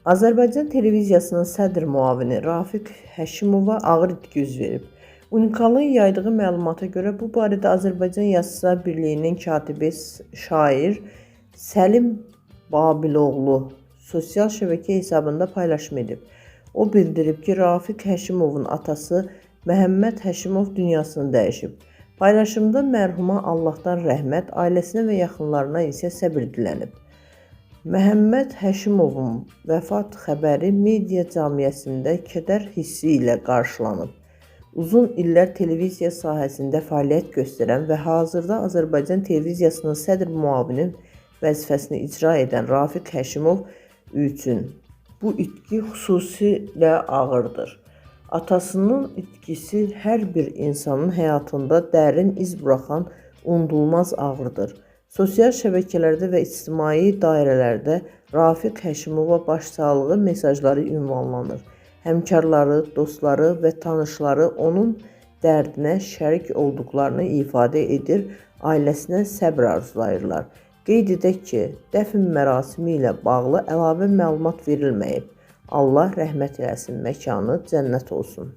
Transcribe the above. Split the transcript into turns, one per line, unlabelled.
Azərbaycan televiziyasının sədr müavini Rafiq Həşimova ağır itki üz verib. Unikalın yaydığı məlumata görə bu barədə Azərbaycan Yazıçılar Birliyinin katibi şair Səlim Babiloğlu sosial şəbəkə hesabında paylaşım edib. O bildirib ki, Rafiq Həşimovun atası Məhəmməd Həşimov dünyasını dəyişib. Paylaşımda mərhuma Allahdan rəhmət, ailəsinə və yaxınlarına isə səbir dilənib. Məhəmməd Həşimovun vəfat xəbəri media cəmiyyətində kədər hissi ilə qarşılanıb. Uzun illər televiziya sahəsində fəaliyyət göstərən və hazırda Azərbaycan televiziyasının sədr müavini vəzifəsini icra edən Rafiq Həşimov üçün bu itki xüsusilə ağırdır. Atasının itkisi hər bir insanın həyatında dərin iz buraxan unudulmaz ağrıdır. Sosial şəbəkələrdə və ictimai dairələrdə Rafiq Həşimova başsağlığı mesajları ünvanlanır. Həmkarları, dostları və tanışları onun dərdinə şərik olduqlarını ifadə edir, ailəsinə səbr arzulayırlar. Qeyd edək ki, dəfn mərasimi ilə bağlı əlavə məlumat verilməyib. Allah rəhmət eləsin, məkanı cənnət olsun.